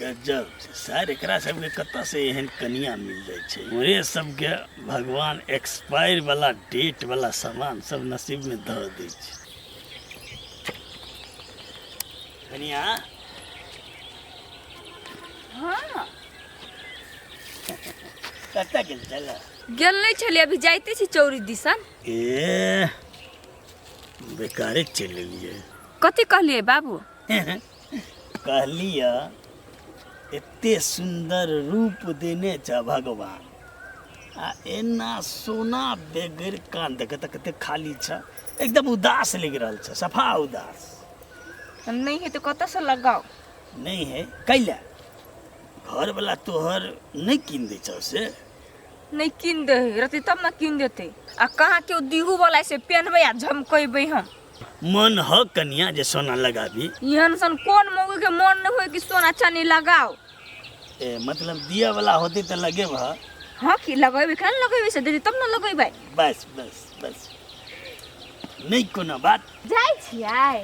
गजब छै सर, एकरा सबके कतऽसँ एहन कनिया मिल जाइ छै? हमरे सबके भगवान एक्सपायर वाला डेट वाला सामान सब नसीब में धऽ दै छै। कनिया। हाँ। कतऽ गेल छलै? गेल नहि छलियै, अभी जाइते छी चौरी दिसन। ए, बेकारे चलि एलियै। कथी कहलियै बाबू? कहलियै एते सुन्दर रूप देने छ भगवान आ एना सोना बेगर कान देख तऽ कते खाली छ, एकदम उदास लागि रहल छ, सफा उदास। नहीं है तो कतऽ से लगाओ? नहीं है कैला? घरवला तोहर नहीं कीन दै छौ से? नहीं कीन दे रहते तब ना कीन देते। आ कहाँ के दिहू वाला से पहनबै आ झमकेबै हम। मन ह कनिया जे सोना लगाबी? एहन सन कोन मौगी के मन नहीं होय कि सोना चानी लगाओ। ए मतलब दिया वाला होते तऽ लगेब? हाँ कि लगेबै, केना लगेबै से देते तब ना लगेबै। बस बस बस, नहीं कोनो बात। जाइ छियै।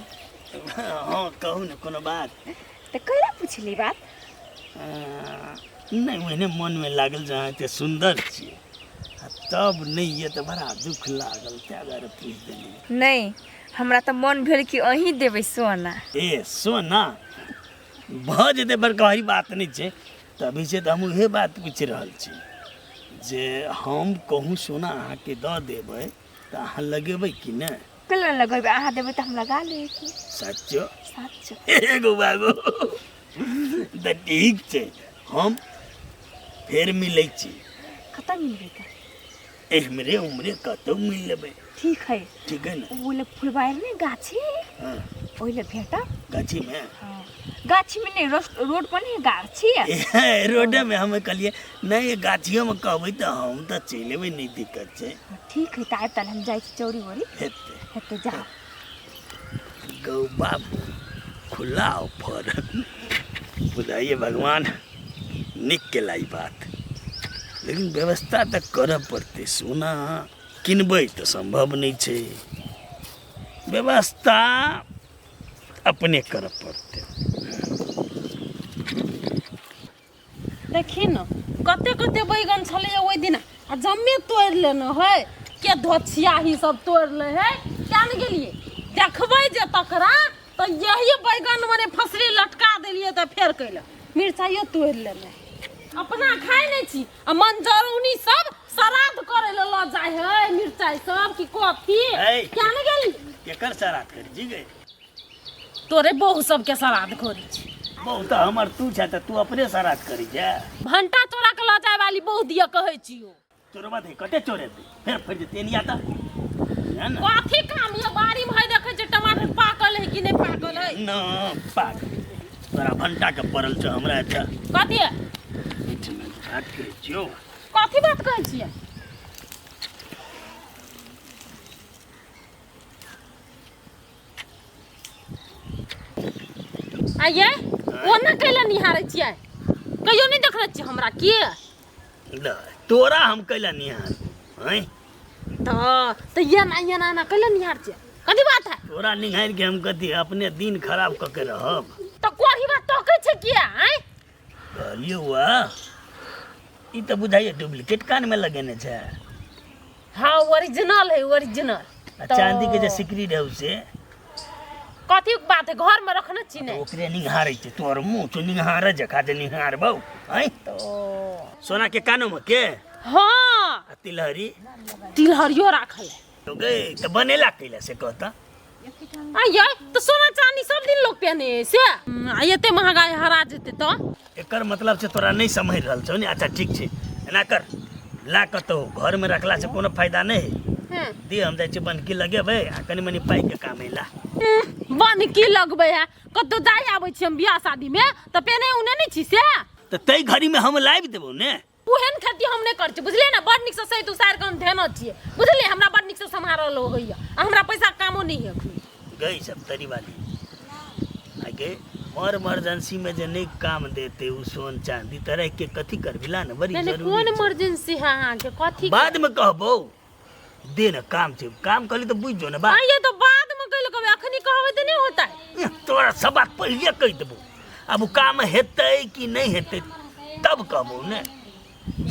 हाँ, कहू ने, कोनो बात? तऽ कैला पुछली बात? नहीं, ओहने मनमे लागल जे अहाँ एते सुन्दर छियै आ तब नहि ये तऽ बड़ा दुख लागल, ताहि दुआरे पूछि देलियै। नहीं, हमरा तऽ मन भेल कि अहीं देबै सोना। ए, सोना भऽ जेतै, बड़का बात नहि छै। तभी से तऽ हम उहे बात पूछि रहल छी जे हम कहूँ सोना अहाँके दऽ देबै तऽ अहाँ लगेबै कि नहि? कैला लगेबै? अहाँ देबै तऽ हम लगा लेबै की। सच्चो? सच्चो। एगो बाबू तऽ ठीक छै, हम फेर मिलै छी। कतऽ मिलबै तऽ? एम्हरे उम्हरे कतहु मिल लेबै। ठीक है। ठीक है ने? ओ ले फुलबाड़ी ने गाछी। हाँ। ओहि ले भेटब। गाछीमे? हाँ, गाछी में नहीं, रोड पर नहीं गाछी है। ए, रोडे में हम कहलिए नहीं, गाछियोमे कहबै तऽ हम तऽ चलि एबै, नहि दिक्कत छै। हाँ, ठीक है तऽ आबि तहन हम जाइ छी चौरी वोरी। हेतै। हेतै, जाओ। गौ बाबू, खुला ऑफर बुझाइए। भगवान नीक केला ई बात, लेकिन व्यवस्था तऽ करऽ पड़तै। सोना किनबै तऽ सम्भव नहि छै, व्यवस्था अपने करऽ पड़तै। देखी न, कते कते बैगन छलैया ओहि दिन आ जम्मे तोड़ि लेने है के धोछियाही सब तोड़ि ले है। क्या ने गेलियै देखबै जे तकरा तऽ यही बैगन मने फसली लटका देलियै तऽ फेर कैले मिरचाइयो तोड़ि लेने। अपना खाइ नहि छी आ मंजरौनी सब श्राद्ध करे ले लऽ जाइ है मिरचाइ सब कि कथी। ऐ। क्या ने गेली? केकर श्राद्ध करी जी गए? तोरे बहु सबके श्राद्ध करै छी। बहु तऽ हमर तू छै, तऽ तू अपने श्राद्ध करी जा। भंटा चोरा के लऽ जाय वाली बहु दिया कहै छियो। चोरबा दे, कते चोरेतै? फेर फरि जेतै एनिया तऽ है ने। कथी काम ये बाड़ी में है? देखै छियै टमाटर पाकल है कि नहि पाकल है। न पाक तोरा भंटा के पड़ल छौ, हमरा एतऽ कथी है? एहिठिना बात करै छियौ। कथी बात कहै छियै? आइये ओना कैला निहारै छियै? कहियो नहि देखने छियै हमरा की? ल, तोरा हम कैला निहार हैं? तऽ एना एना एना कैला निहार छियै? कथी बात है? तोरा निहार के हम कथी अपने दिन खराब कऽ के रहब? तऽ कोही बात तकै छै किया आँय? कहलियौ वा, ई तऽ बुझाइए डुप्लीकेट कानमे लगेने छै। हाँ, ओरिजिनल है, ओरिजिनल। आ चांदी के जे सिकरी रहौ से? कथी के बात है, घर में रखने छी ने। ओकरे निहारै छै। तोहर मुँह छौ निहार जका जे निहारबौ आँय? तो सोना के कानो में के? हाँ। आ तिलहरी? तिलहरियो राखल है। तो गई तऽ बनेला कैला से कहता? आ ये तो सोना चांदी सब दिन लोग पहने है से आ एते महंगाई हरा जेते तो। एकर मतलब छै तोरा नहि समझ रहल छौ ने। अच्छा ठीक छै, एना कर, ला कतहु घरमे रखला से कोनो फायदा नहि है। दे, हम जाइ छी बन्हकी लगेबै आ कनि मनि पाइके काम है, ला। बन्हकी लगबै है? कतौ जाय आबै छी हम बियाह शादी में तऽ पेने उने नहि छी से। तऽ ताहि घड़ीमे हम लाबि देबौ ने। ओहन खेती हम नहि करै छी, बुझलियै ने? बड़ नीकसँ सैत उसारि कऽ हम धेने छियै, बुझलियै? हमरा बड़ नीकसँ सम्हारल होइए आ हमरा पैसाके कामो नहि है एखन। गई सब तरी वाली आगे मर इमरजेंसी में जे नहीं काम देते उ सोन चांदी तरह के कथी करबी? ला ने, बड़ी नहीं नहीं जरूरी कोन छै। इमरजेंसी है अहाँके कथी के? बाद में कहबो, दे ने, काम छै। काम कहली तऽ बुझि जो ने बात। ये तो बाद में कहि कहबै, अखनी कहबै तऽ नहि होतै। तोरा सब बात पहिले कहि देबो। आब ओ काम हेतै कि नहि हेतै तब कहबौ ने।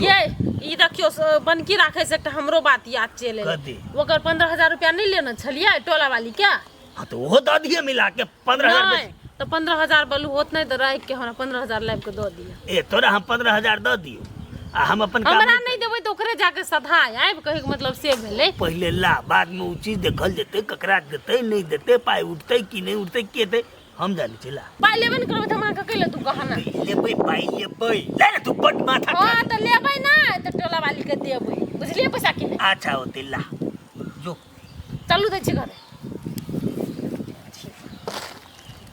ये ई देखियो, बनकी राखे से एकटा हमरो बात याद चलि एलै। कथी? ओकर 15,000 रुपया नहि लेने छलियै टोला वाली के? हाँ, तऽ ओहो दऽ दिहे मिला के 15,000। नहि तऽ 15,000 बलू होत नहि तऽ राखि के हमरा 15,000 लाबि के दऽ दिअ। ए, तोरा हम 15,000 दऽ दियौ आ हम अपन काम हमरा नहि नहि देबै तऽ ओकरे जाके सधा आबि, कहैके मतलब से भेलै। पहिले ला, बादमे ओ चीज देखल जेतै, ककरा देतै नहि देतै, पाइ उठतै कि नहि उठतै, के हेतै हम जानै छी। ला। पाइ लेबे ने करबै तऽ हम अहाँके कैले तू गहना लेबै, पाइ लेबै, ले ने, तू बड माथा खा। हँ तऽ लेबै ने तऽ टोला वाली के देबै, बुझलियै पैसा कि नहि? अच्छा होतै, ला जो। चलू, दै छी घरे।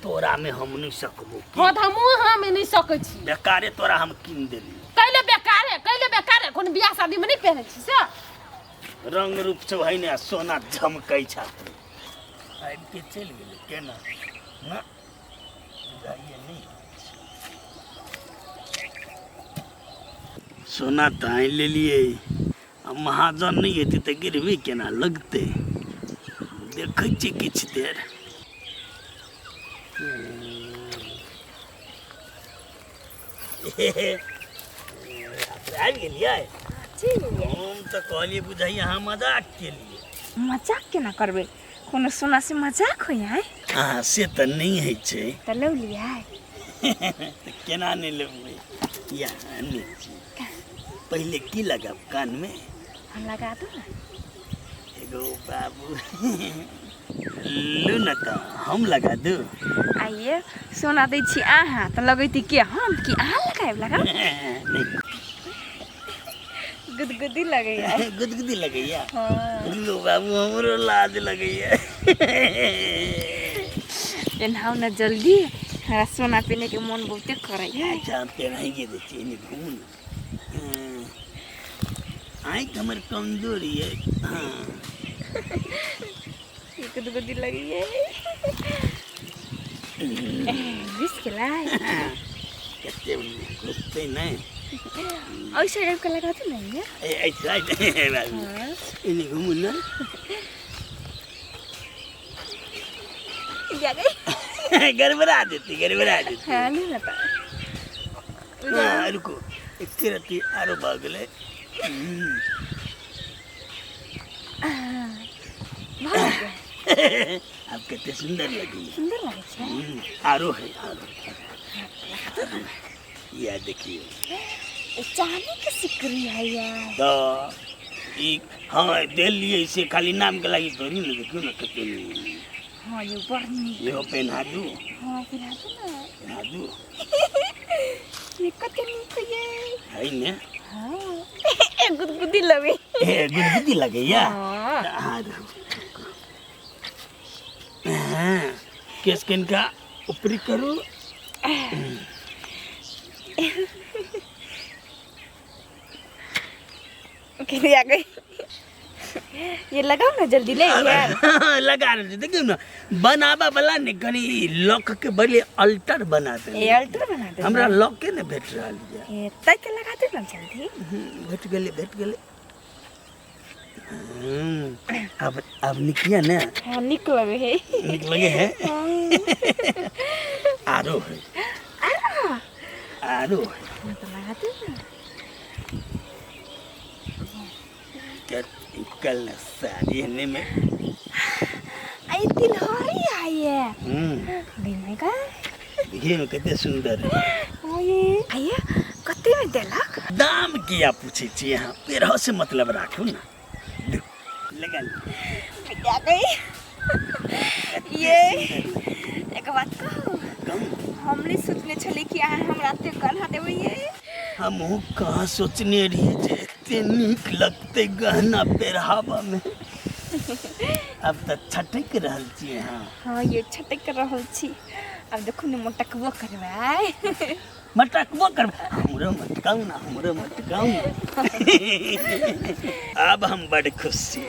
तोरा में हम नहीं सकबो। हँ तऽ हमहूँ अहाँमे नहि सकै छी। बेकारे तोरा हम कीन देली। कैले बेकारे? कैले बेकारे? कोनो बियाह शादीमे नहि पहिरै छी से? रंग रूप छौ है ने, आ सोना झमकै छा। तू आबि के चलि गेलै केना ना बुझाइए नहि। सोना तऽ आनि लेलियै, आ महाजन नहि हेतै तऽ गिरवी केना लगतै? देखै छियै किछु देर। आबि गेलियै? हम तऽ कहलियै बुझाइए अहाँ मजाक केलियै। मजाक केना करबै? कोनो सोना से मजाक होइ है? अहाँ से तऽ नहि होइ छै। तऽ लऽ लियै। तऽ केना नहि लेबै? या आनै छी। पहिले की लगाब कानमे? हम लगा दू ने। एगो बाबू, लू ने तऽ हम लगा दू। आइए, सोना दै छी अहाँ तऽ लगैती के हम कि अहाँ लगायब? लगाउ। नहि। गुदगुदी लगैया। गुदगुदी लगैया? हाँ। लो बाबू, हमरो लाज लगैया। पेन्हाउ ने जल्दी, हमरा सोना पेने के मोन बहुते करैया। अच्छा, हम पेनाइए दै छियै। एने घुमू ने। आँखि हमर कमजोर यऽ। हाँ। ई गुदगुदी लगैया। घुसि गेलै। कते घुसतै नहि। ओहि साइड आबि कऽ लगा दू ने ये। ए, एहि साइड बाबू। हाँ। एने घुमू ने। जा गई। गड़बड़ा देती, गड़बड़ा देती। हाँ, ले ना तऽ। हाँ, रुको, एक रत्ती आरो भऽ गेलै। भऽ गेल। आब कते सुन्दर लगैया। सुन्दर लागै छै। आरो है, आरो या देखियौ। ए, चांदी के सिकरी है यार। तऽ ई हाँ देलियै से खाली नामके लागि थोड़ी ने। देखियौ ने कते नीक। हाँ, ये बड़ नीक। इहो पेन्हा दू। हाँ, पहिरा दू ने। पेन्हा दू। ये कते नीक ये। है ने? हाँ, ए, गुदगुदी लगे। ए, गुदगुदी लगैया। हाँ। हाँ, रहू। हाँ, केस कनिका ऊपरी करू। के आ गई। ये लगाओ ना जल्दी, ले यार। लगा रहल छी। देखियौ ने, बनाबऽ वाला ने कनि लॉक के बदले अल्टर बना ये देने। अल्टर बना दे। हमरा लॉके ने भेट रहल यऽ। ये तय के लगा दे ना जल्दी। भेट गेलै, भेट गेलै। अब निकिया ने। हाँ, निक लगे है। निक लगे है। आरो है, आरो है। हाँ, तो लगा दे ना। कल न साड़ी एने में। आई तिलहरी आई है। गई का। देखिए ने कते सुंदर है। आइए आइए, कते में देलक? दाम किया पूछे छी अहाँ? पेरह से मतलब राखू ने। लगा ली। क्या गई ये? एक बात कहू? कहू। हम नहीं सोचने छली कि अहाँ हमरा एते गहना देबै ये। हमहूँ कहाँ सोचने रहियै जे एते नीक लगतै गहना पेरहाबा में। अब तऽ छटकि रहल छी अहाँ। हाँ, ये छटक रहल छी। आब देखू ने, मोटकबो करबै। मटकबो करबै? हमरो मटकाउ ना, हमरो मटकाउ ना। आब हम बड़ खुश छी।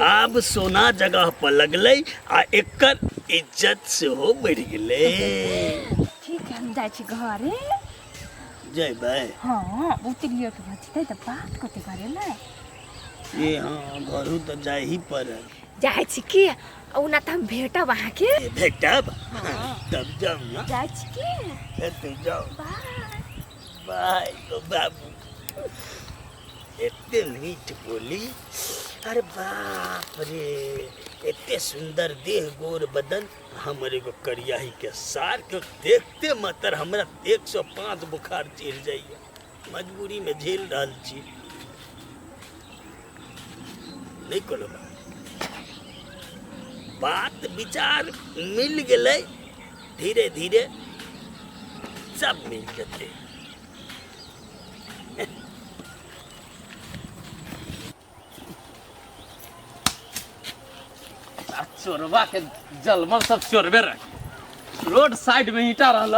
आब सोना जगह पर लगलै आ एकर इज्जत सेहो बढ़ि गेलै। ठीक है, हम जाइ छी घरे। जयबै? हाँ, बहुते लेट भऽ जेतै तऽ बात कते करे ने। ए हाँ, घरो तऽ जाय ही पड़त। जाइ छी की ओना तऽ हम भेटब अहाँके। ए, भेटब तब जाउ ना। जाइ छी की। ए, तू जाउ। बाय। बाय गो बाबू, एते मीठ बोली, अरे बाप रे, एते सुंदर देह गोर बदन, हमर एगो करियाही के सार के देखते मातर हमरा 105 बुखार चढ़ जाइए। मजबूरी में झेल रहल छी। नहीं कोनो बात, बात विचार मिल गेलै, धीरे धीरे सब मिल जेतै। आ चोरबा के जलमल सब चोरबे रहे। रोड साइड में ईटा रहल,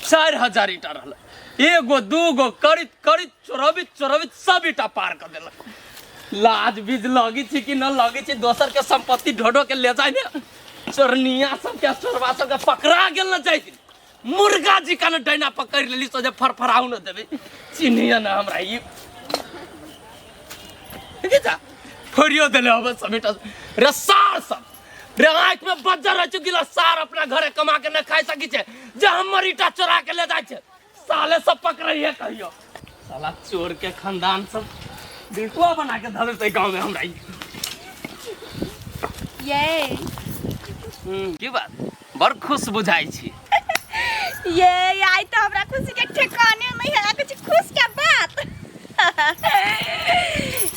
4000 ईटा रहल, एगो दूगो करित करित चोरबित चोरबित सब ईटा पार कर देलक। लाज बीज लगी छी कि न लगी छी दोसर के संपत्ति ढोढो के ले जाय ने? चोरनिया सबके चोरबा सबके पकड़ा गेल न जाय, मुर्गा जी का न डैना पकड़ लेली, सोझे फरफराउ न देबे। चिन्हिया न हमरा ई ठीक जा फोड़ियो देले अब समेटा रे सार सब रे। आँख में बज्जर रह चुकी सार, अपना घरे कमा के न खाइ सकी छे जे हमर ईटा चोरा के ले जाय छे। साले सब पकड़ैये कहियो, साला चोर के खानदान सब बिल्टुआ बना के धर देतै गाँव में हमरा ई। ये की बात, बड़ खुश बुझाइ छी। ये आई तो हमरा खुशी के ठिकाने नहीं है, कुछ खुश के बात।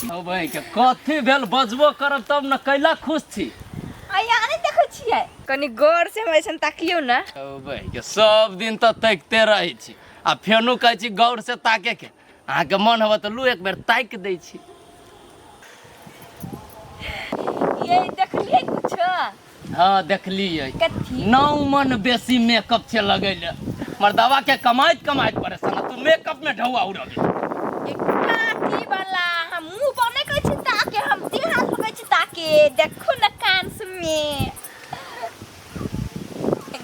ओ भाई के कथी भेल? बजबो करब तब न, कैला खुश छी? आ यहाँ नहीं देखै छियै, कनी गौर से हमरा ऐसन ताकियौ ना। ओ भाई के सब दिन तऽ ताकिते रहै छी आ फेनो कहै छी गौर से ताके के। अहाँके मन होबे तऽ लू एक बेर ताकि दै छी। ये देखलियै कुछ? हाँ देखलियै। कथी? 9 मन बेसी मेकअप छै लगैले, मर्दवा के कमाइत कमाइत परेशान, तू मेकअप में ढौआ उड़बी। ये काकी वाला हम मुंह पर नहीं कहै छी ताके, हम देह हाथ पर कहै छी ताके। देखो न कान में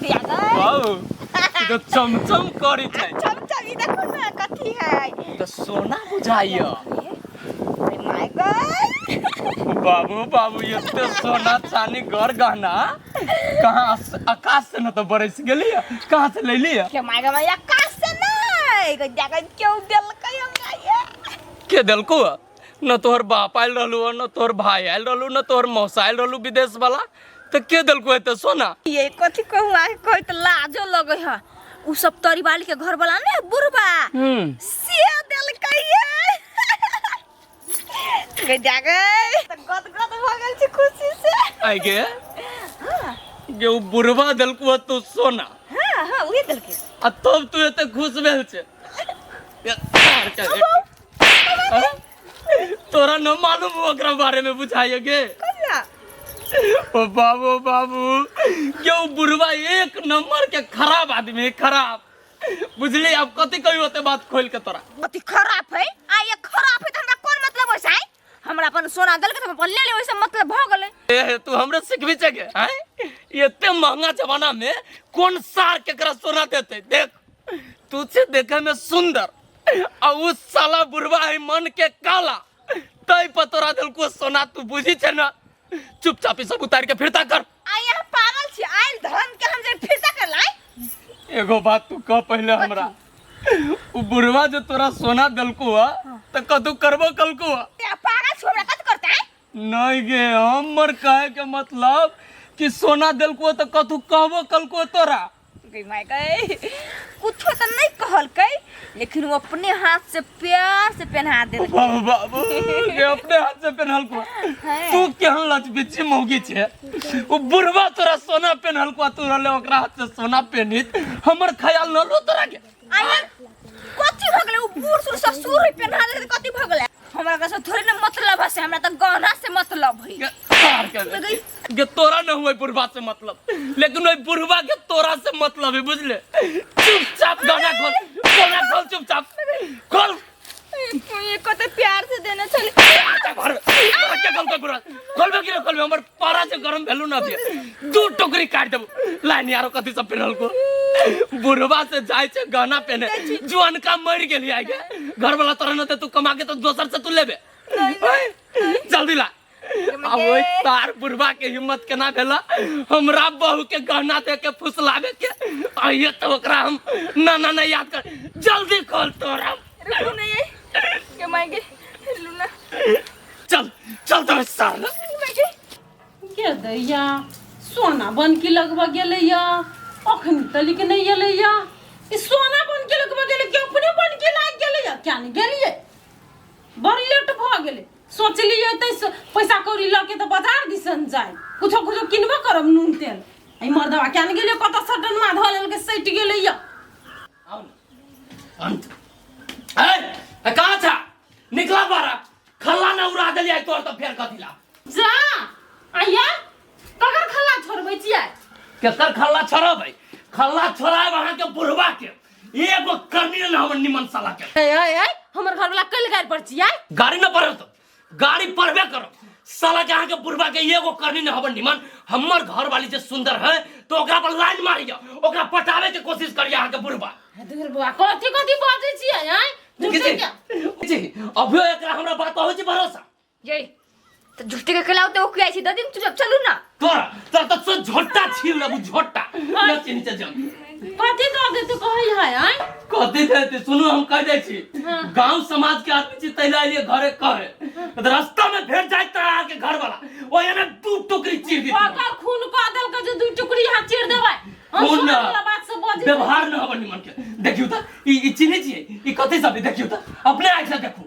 दिया गए। बाबू ई तऽ चमचम करै छै। चमचम, ई देखो न कथी है। ई तऽ सोना बुझाइया। अरे my God. बाबू बाबू, एते सोना चानी घर गहना कहाँ आकाश से न तो बरस गेली, कहाँ से ले लिया? के my God, आकाश से नहीं गया, क्यों देलकै हमरा ये? के देलको? न तोहर बाप आयल रहलू, न तोहर भाई आयल रहलू, न तोहर मौसा आयल रहलू विदेश वाला, तऽ के देलको एते सोना? ये कथी कहूँ, आके कही तऽ लाजो लगे है। उ सब तरी वाली के घर वाला ने बुढ़बा से देलकै ये। गई जागे तऽ गद गद भऽ गेल छी खुशी से। आइ गे गे, उ बुढ़बा देलको तू सोना? हाँ हाँ, उहे देलकै। आ तब तू एते खुश भेल छे? ये तार के अरे, तोरा न मालूम ओकरा बारे में बुझाइए गे? कहिया? ओ बाबू बाबू, ये उ बुढ़वा एक नंबर के खराब आदमी है, खराब, बुझली? अब कथी कही होते बात खोल के तोरा? अति खराब है आ ये खराब है तऽ हमरा कोन मतलब होइस? आइ हमरा अपन सोना देलकै तऽ हम अपन ले ले, ओइसे मतलब भऽ गेलै। ए, तू हमरे सिखबी छे गे? आँय, एते महंगा जमाना में कोन सार केकरा सोना देते? देख, तू छे देखे में सुंदर आ उ साला बुढ़वा है मन के काला, तै पर तोरा देलको सोना। तू बुझी छे ना? चुपचाप ई सब उतार के फिरता कर। आ यहाँ पागल छी? आयल धन के हम जे फिरता कर लाई? एगो बात तू कह पहले हमरा, उ बुढ़वा जो तोरा सोना देलको है त कतू करबो कलको है? ए, पागल छी, हमरा कथी करतै? नहीं गे, हमर कहे के मतलब कि सोना देलको त कतू कहबो कलको तोरा? गई माय गई, कुछो तऽ नहीं कहलकै, लेकिन वो अपने हाथ से प्यार से पहना देलकै। बाबू बाबू, ये अपने हाथ से पहनलको? हैं। तू केहन लचबिच्ची मौगी छे, उ बुढ़वा तोरा सोना पहनलको, तू रहले ओकरा हाथ से सोना पहनित, हमर ख्याल न लो तोरा के? आया कथी भऽ गेलै? उ बूढ़ सूढ़ ससुर पहना देलकै तऽ कथी भऽ गेलै? हमरा से थोड़े ने मतलब है से, हमरा तऽ गहना से मतलब है। गे, तार के गे, तोरा न हुए बुढ़वा से मतलब, लेकिन ओइ बुढ़वा के तोरा से मतलब है, बुझले? चुपचाप गहना खोल, गहना खोल, चुपचाप खोल। ये कते प्यार से देने छले। आजा घर में। तोरा के खोल के बुढ़वा खोलबे कि न खोलबे? हमर पारा से गरम भेलू न, अभी दू टोकरी काट देबो। लाइन आरो कथी सब पेनहल को? बुढ़वा से जाय छै गहना पहने, जुअनका मर गेली। आइ गे, घर वाला तोरा न दे, तू कमा के तो दोसर से तू लेबे? जल्दी ला। आ ओहि तार बुढ़वा के हिम्मत केना भेला हमरा बहू के गहना दे के फुसलावे के? आइए तो ओकरा हम ना ना नहीं याद कर, जल्दी खोल तोरा। रुकू नहीं ये के मायगे लूना। चल चल तो सार मायगे गे दैया सोना बनकी लगबऽ गेलैया, अखन तलिक नहि एलैया। ई सोना बनकी लगबऽ गेलै कि अपने बनकी लागि गेलैया? क्या नहि गेलियै, बड़ लेट भऽ गेलै। सोचलियै तऽ पैसा कौड़ी लऽ के तऽ बाजार दिसन जाय, कुछो कुछो किनबो करब नून तेल। एहि मर्दवा क्या नहि गेलियै, कतऽ सटनमा धऽ लेलकै, सटि गेलैया। अंत ए कहाँ था निकला बारा खल्ला न उड़ा देलियै तोर तऽ फेर कथी ला जा आइया ककर खल्ला छोड़बै छियै? केकर खल्ला छोड़बै? खल्ला छोड़ायब अहाँके बुढ़वा के, एगो करनी ने हमर निमन साला के। ए ए ए हमर घरवाला कल गाड़ी पर छियै? गाड़ी न पड़ल तो गाड़ी पड़बे करो साला के। अहाँके बुढ़वा के एगो करनी न हमर निमन। हमर घर वाली जे सुंदर है तो ओकरा पर लाइन मारियो, ओकरा पटावे के कोशिश करियो अहाँके बुढ़वा। दूर बुआ कथी कथी बाजै छियै? आँय झूठे के जी अभियो एकरा हमरा बात होइ छै भरोसा। ये तो झूठे के खिलाओ तो ओके आई ददिम चुप चलू ना। तोरा तोरा तो सो झोटा छील लेबू, झोटा नीचे नीचे जम कथी दऽ देतै कहै है? आँय कथी देते? सुनू हम कह दै छी, हाँ। गांव समाज के आदमी छी तैला एलियै घरे कहे, तऽ रास्ता में भेट जाइत तऽ अहाँके घर वाला ओहि में दू टुकड़ी चीर देती। ओकर खून कऽ देलकै जे दू टुकड़ी यहाँ चीर देबै। हम खून सुनऽ ना। वाला बात से बजै व्यवहार न हबन निमन के। देखियौ तऽ ई चिन्है छियै? ई कथी सब है? देखियौ तऽ अपने आँखि से देखू।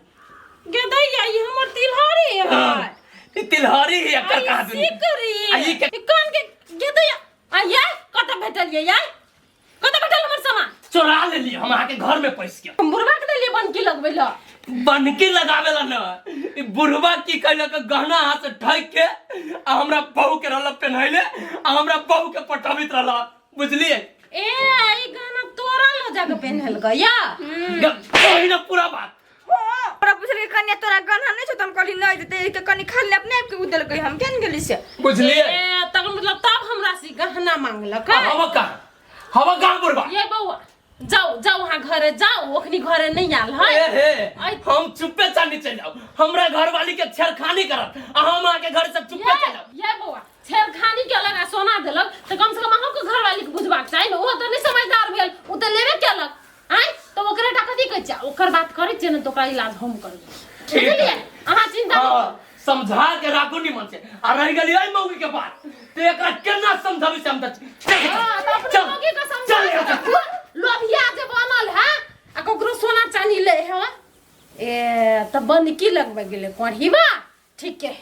गे दैया ई हमर तिलहरी है। हाँ, ई तिलहरी है एकर कहाँ दुनू। सिकरी आ ई के ई कान के गे दैया आ ये कतऽ भेटल ये? ये कतऽ भेटल हमर सामान? चोरा लेलियै हम अहाँके घर में पैस के। हम बुढ़वा के देलियै बनकी लगबै लए। बनकी लगावे ला न, ई बुढ़वा की कहलक गहना हाथ से ठक के आ हमरा बहू के रहल पेन्हैले आ हमरा बहू के पटबित रहल, बुझलियै? ए ई गहना तोरा ल जाके पेन्हलकै या? कही ना पूरा बात। तोरा पुछलकै कन्या तोरा गहना नहीं छौ? त हम कहली नहीं देते के कनी खाली अपने आप के उदलकै, हम केन गेली से बुझलियै? ए तकर मतलब तब हमरा से गहना मांगलक। हम कहाँ हम कहाँ बुढ़वा? ये बौआ जाओ जाओ वहाँ घरे जाओ, ओखनी घरे नहीं आयल है। ए हे हम चुप्पे चानी चल जाओ, हमरा घर वाली के छेड़खानी करत आ हम अहाँके घर से चुप्पे चल जाओ। ये बौआ छेड़खानी केलक आ सोना देलक तऽ कम से कम अहूँके घरवाली के बुझबाक चाही ने। ओहो तऽ नहीं समझदार भेल, ओ तऽ लेबे केलक। आँय तऽ ओकरे टा कथी कहै छियै? ओकर बात करै छियै ने तऽ ओकरा इलाज हम करबै, बुझलियै? अहाँ चिंता नहि हाँ, समझा के राखू निमन से। आ रह गेली एहि मौगी के बात तऽ एकरा केना समझाबी से हम तऽ चल हाँ, तऽ अपने चल मौगी के समझा चल के राखू। लोभिया जे बनल है आ ककरो सोना चानी ले है। ए तऽ बनकी लगबै गेलै कोढ़ीबा। ठीक है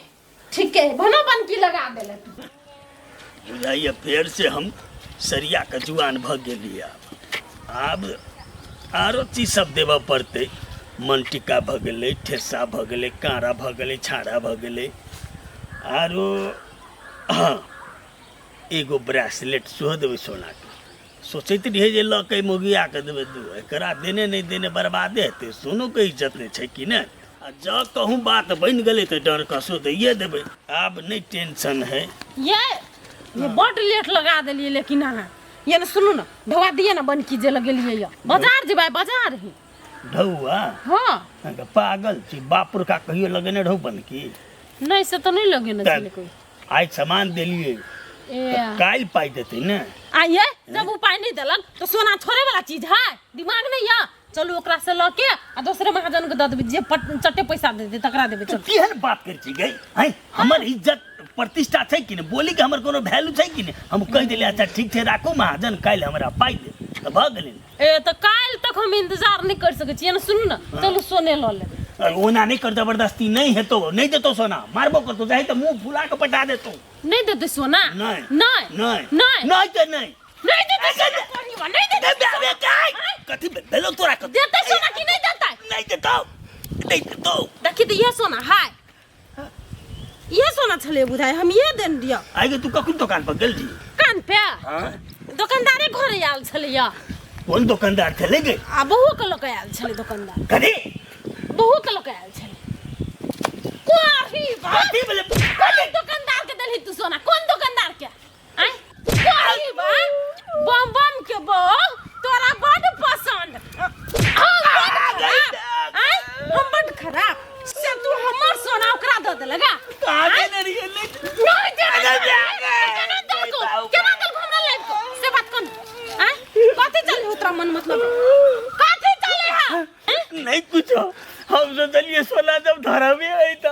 ठीक है, भनो बनकी लगा देले तू। बुझाइए फेर से हम सरिया के जुआन भऽ गेलियै। आब आब आरो चीज सब देबऽ पड़तै। मनटिका भऽ गेलै, ठेसा भऽ गेलै, काँड़ा भऽ गेलै, छाड़ा भऽ गेलै, आरो हँ एगो ब्रेसलेट सेहो देबै सोनाके। सोचैत रहियै जे लऽ के मौगियाके देबै दू, एकरा देने नहि देने बर्बादे हेतै, सोनोके इज्जत नहि छै कि नहि। आ जँ कहूँ बात बनि गेलै तऽ डर कसो दैए देबै, आब नहि टेंशन है। ये बड लेट लगा देलियै लेकिन अहाँ ये ने सुनू ने ढौआ दिए ने बनकी जे लगेलियै ये बाजार जेबै बाजार ही ढौआ? हाँ। अहाँके पागल छी, बाप पुरखा कहियो लगेने रहौ बनकी? नहीं से तऽ नहीं लगेने छलै कोई। आइ सामान देलियै ए तऽ काल्हि पाइ देतै ने। आइए जब उ पाइ नहीं देलक तो सोना छोड़े वाला चीज है, दिमाग नहीं है। चलू ओकरा से लऽ के आ दोसरे महाजन के दऽ देबै, जे चट्टे पैसा दे देतै तकरा देबै। तू चलू। केहन बात करै छी गै? हैं, हमर इज्जत प्रतिष्ठा छै कि नहि? बोलीके हमर कोनो वैल्यू छै कि नहि? हम कहि देलियै अच्छा ठीक छै राखू महाजन, काल्हि हमरा पाइ देब तऽ भऽ गेलै ने। ए तऽ काल्हि तक हम इंतजार नहीं कर सकै छियै ने। सुनू ने चलू सोने लऽ लेबै। अरे ओना नहि कर, जबरदस्ती नहि हेतौ, नहि देतौ सोना, मारबो करतौ, चाहे तऽ मुँह फुला कऽ पटा देतौ। नहीं देतै सोना? नहि। नहीं नहि। नहीं। नहि तऽ नहि। नहीं देतै सोना, कोढ़ीवा, नहीं देतै। देबे काय? कथी भेलौ तोरा? कथी देतै सोना कि नहीं देतै? नहि देतौ, नहि देतौ। देखी तऽ इहे सोना है, इहे सोना छलै बुझाइ, हम इहे देन दिअ। आइ गे तू कखन दोकान पर गेल रही? कान पे हाँ? दोकानदारे घरे आयल छलैया। कोन दोकानदार छलै गे? आ बहु के लऽ के आयल छलै दोकानदार। कथी बहु के लऽ के आयल छलै? कोढ़ी बा। कथी भेलै? कोन दोकानदार के देलही तू सोना? कोन दोकानदार के? आँय कोढ़ी बा, बम बम के बो तोरा बड पसंद। हम बड खराब? आँय हम बड खराब से तू हमर सोना ओकरा दऽ देलगा? कहाँ गेलै? मन मतलब कथी चले है नहीं कुछो, हम सोचलिए सोना जब धरबे है त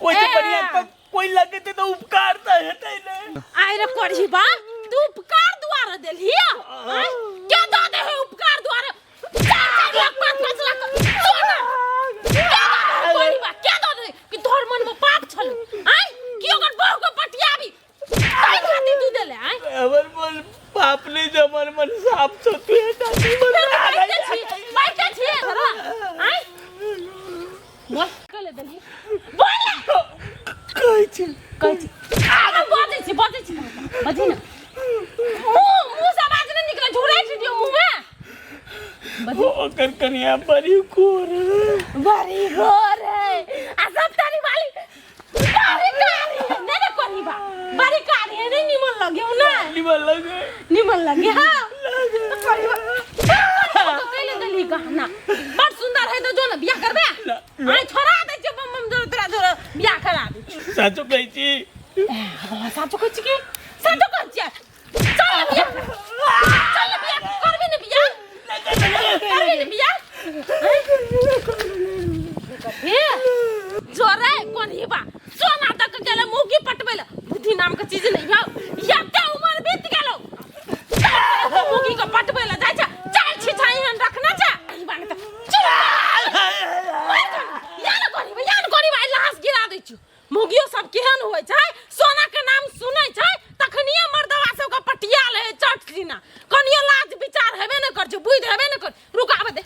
ओइसे ए। बढ़िया त कोई लगते तो उपकार त हेतै ने। आइ रे करही बा, तू उपकार दुआरे देलही आँय? क्या दऽ दे है उपकार दुआरे 4-4 लाख 5-5 लाख सोना क्या दऽ दे है करही बा, क्या दऽ दे कि तोहर मन में पाप छल आँय कि ओकर बहू के पटियाबी ताहि खातिर तू देले आँय? हमर मन पाप नहीं जो, हमर मन साफ छौ, तू हेता तू फेर मन बाइटे छी, बाइटे छी तोरा आँय? बोल कले देलही, बोल ने। कहै छी, कहै छी, आगे बजै छी, बजै छी, बजही ने। मुँह मुँह से आवाज नहि निकले, झुरैठ दियौ मुँह में। बजही। ओकर कनिया बड़ी गोर है। बड़ी गोर है आ सब तारी वाली बड़ी कारी है। नहीं रे कोरी बा, बड़ी कारी है, नहीं निमन लगे हो ना? निमन लगे। निमन लगे, हाँ। तो कोरी बा, तो कैले देली गहना बड़ सुंदर है, तो जो ना बियाह करबे? ना, ना। आइ छोड़ा दै छियौ बम बम जोर तोरा जोर बियाह करा दै छियौ। साचो कहै छी? हाँ, साचो कहै छी की? साचो कहै छियै। चल ने बियाह, चल ने बियाह करबी ने, बियाह करबी ने बियाह? हे जोरे कोन हिबा सोना तक गेले मुगी पटबै ले बुद्धि नाम के चीज नहीं हौ, एते उमर बीत गेलो मुगी के पटबै ले जाइ छै, चाल छिछा एहन रखना छै हिबा ने त चल मर जा। या ने कोन हिबा, या ने कोन हिबा, लाश गिरा दै छियौ। मुगियो सब केहन होइ छै, सोना के नाम सुनै छै तखनिये मर्दवा सबके पटिया ले चट दिना, कनियो लाज विचार हेबे ने कर छै, बुद्धि हेबे ने कर। रुक, आबे दे।